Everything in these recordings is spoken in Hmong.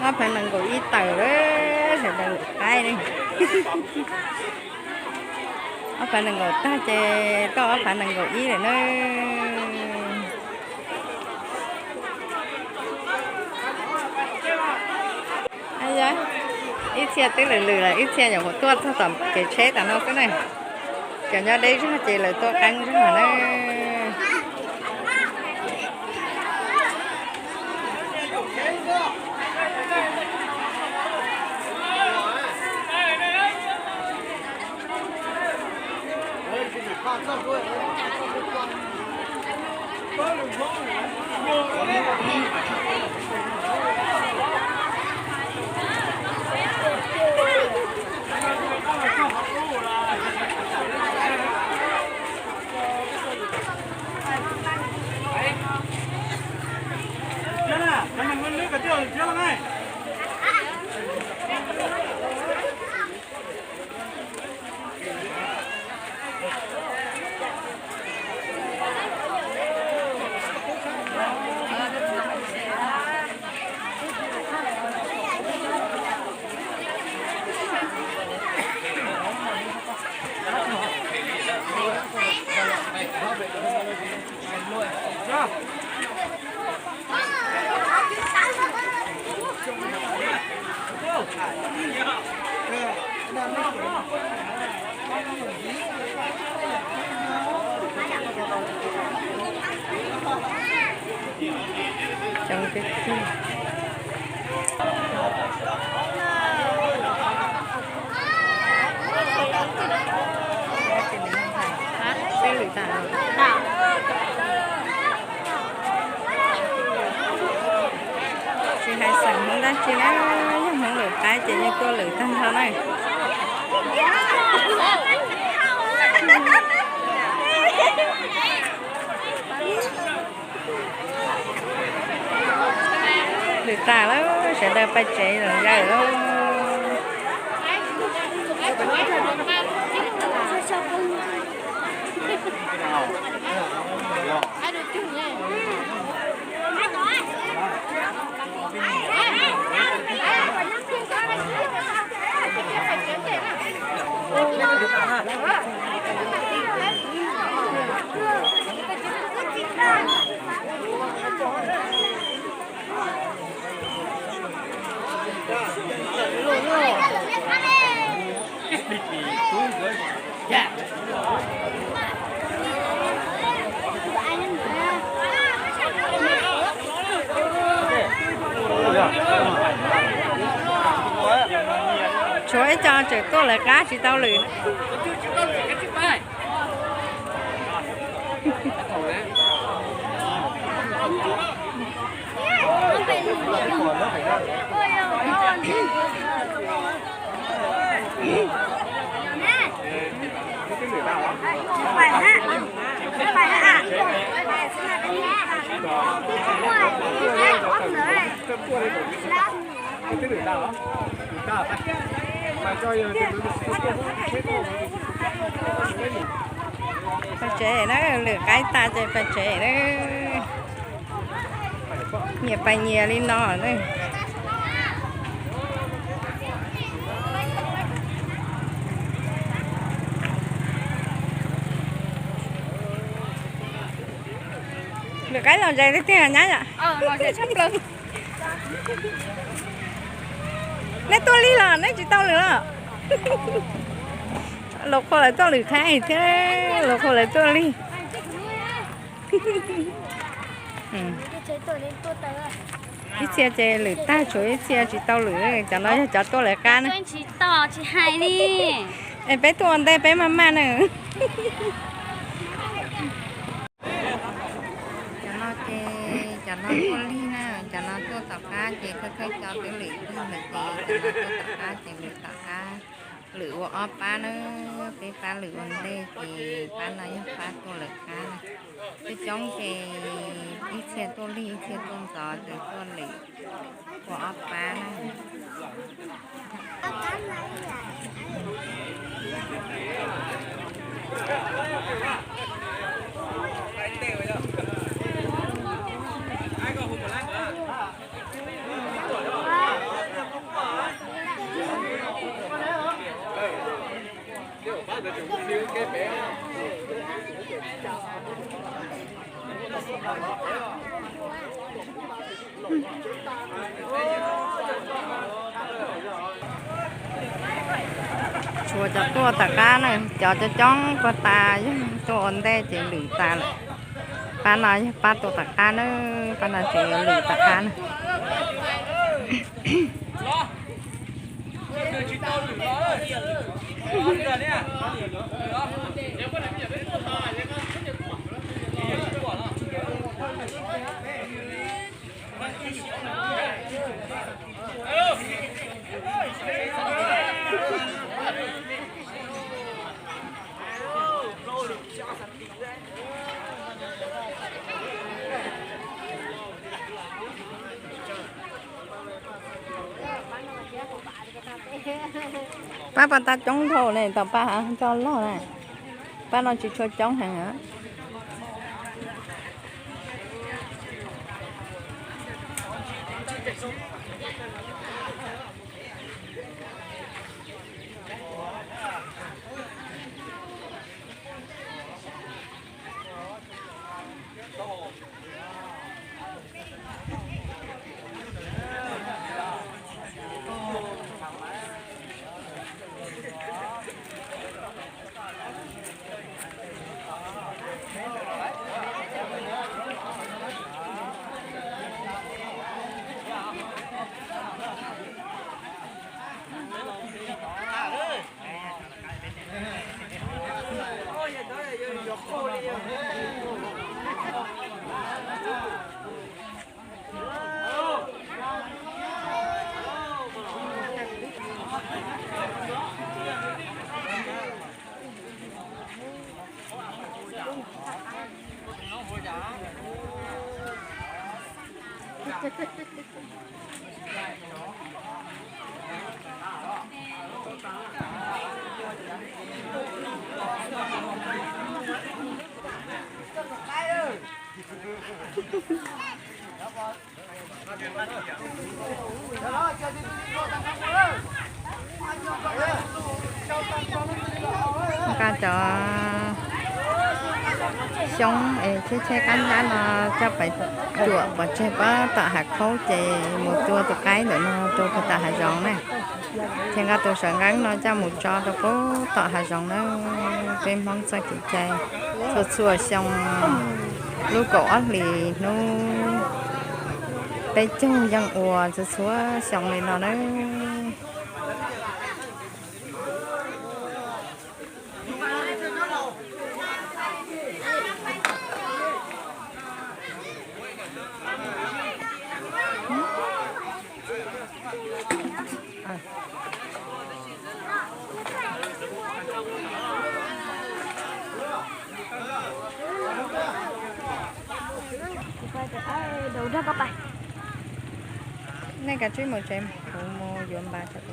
Ob phav nees nkaum ib tawm lawm, sawv daws lawm qaib ne. Ob phav nees nkaum tag ces tuaj ob phav nees nkaum ib lawm na. Ib txhia twb lwm lwm lawm, ib txhia nyuam qhuav tuaj txog tom kev tsheb tom no xwb na. Cov nyob deb zog ces lawv tuaj qeeb zog na. Tsis hais xeem Hmoob dab tsi na, yog Hmoob lwm qaib ces yeej tuaj lwm tag nrho na. Lwm tas lawm, sawv daws pais tsev lawm, yawm lawm. Tshuav ib co tseem tuaj lawv qab tsis tau lwm. Pais tsev na, lwm qaib tas ces pais tsev na. Nyias pais nyias li no na. Lwm qaib los zes tiag tiag nyab yom. Neb tuaj lig los neb tsis tau lwm los? Los qhua lawv tuaj lwm qab thiab, los qhua lawv tuaj lig. Ib txhia ces lwm tag, tshuav ib txhia tsis tau lwm, cov no yog cov tuaj lawv qab na. Es peb tuaj ua ntej peb maj maj na. Cov no ces cov no tuaj lig na, cov no tuaj tom qab ces khawb khawb cov twb lwm tag lawm ces cov no tuaj tom qab ces lwm tom qab, lwm ua ob pab na, peb pab lwm ua ntej ces pab no yog pab tuaj lawv qab na. Coob coob ces ib txhia tuaj lig ib txhia tuaj ntxov ces tuaj lwm ua ob pab na. Tshuav cov tuaj tom qab na, cov coob coob puag ta yog tuaj ua ntej ces lwm tas lawm. Pab no yog pab tuaj tom qab na, pab no ces yuav lwm tom qab na. Pab pab tab coob dhau ne, tau pab coj loj na. Pab no tsis tshua coob heev. Nqa cov xyoob es cheb cheb qab ntab no coj pais cuam pov tseg puag tom hav khaub ces mus tua tus qaib ntawm no rau puag tom hav zoov na. Ces nqa tus sawv nqeeb no coj mus tso rau puag tom hav zoov na. Peb Hmoob txoj kev cai txhua txhua xyoo, lub kaum ob hlis hnub peb caug yeej ua txhua txhua xyoo li no na. Nej kav tsij mus tsev, kuv mus yuav npav rau.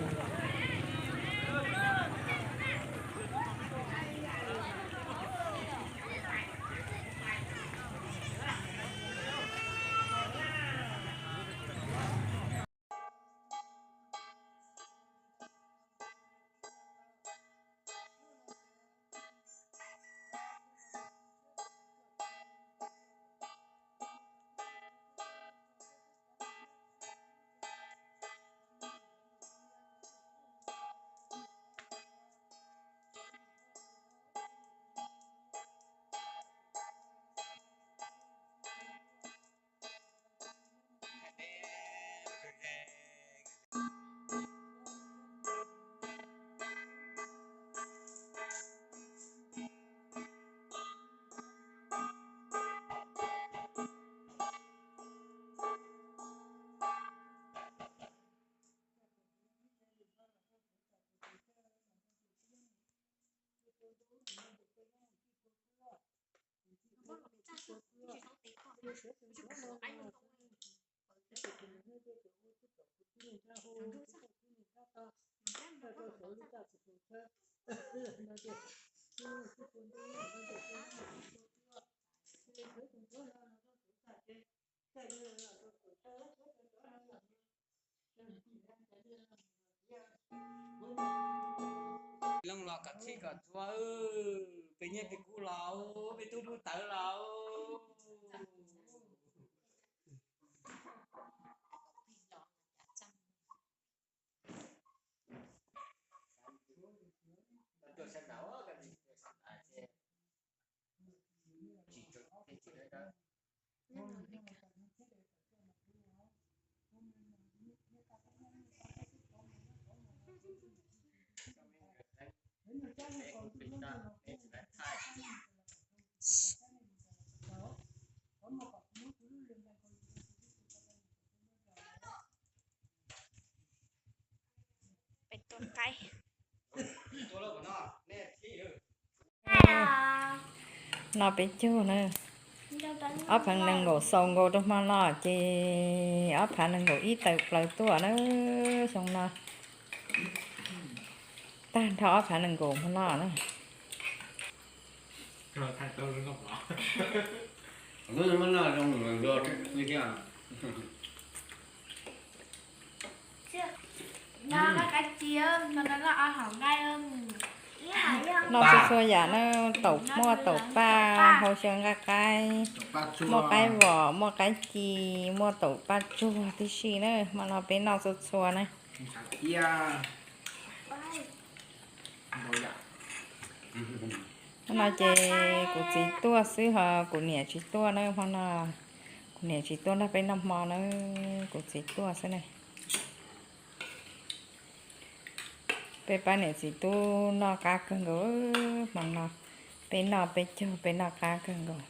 Loo los kom txhij kom txhua, peb nyiaj peb kub los, peb tub dub tawv los. Peb tuaj qaib. No peb caug na. Ob phav nees nkaum xaus nkaus rau hmo no ces ob phav nees nkaum ib tawm plaws tuaj na. Xyoo no tag nrho ob phav nees nkaum hmo no na. Noj txhua txhua yam na, taum muaj taum paj, hau xyaw nqaij qaib, muaj qaib vom, muaj qaib ci, muaj taum paj tsuag tib si na, hmo no peb noj txhua txhua na. Hmo no ces kuv txiv tuaj xwb ho kuv niam tsis tuaj na, hmo no kuv niam tsis tuaj nrog peb noj hmo na, kuv txiv tuaj xwb na. Peb pab niam txiv tub noj qab kawg nkaus, hmo no peb noj peb caug peb noj qab kawg nkaus.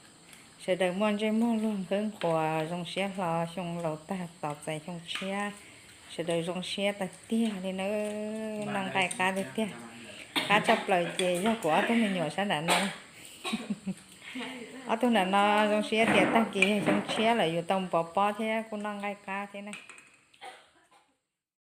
Sawv daws muaj ntsej muag luag nqhwv nquas zoo siab hlo xyoo laus tag tos txais xyoo tshiab, sawv daws zoo siab tag tiag li na. Noj nqaij qab tiag tiag. Qab tshaj plaws ces yog kuv ob tug me nyuam sab nram no. Ob tug nram no zoo siab tias tag kis yog xyoo tshiab lawm yuav tau mus pov pob thiab kuj noj nqaij qab thiab na.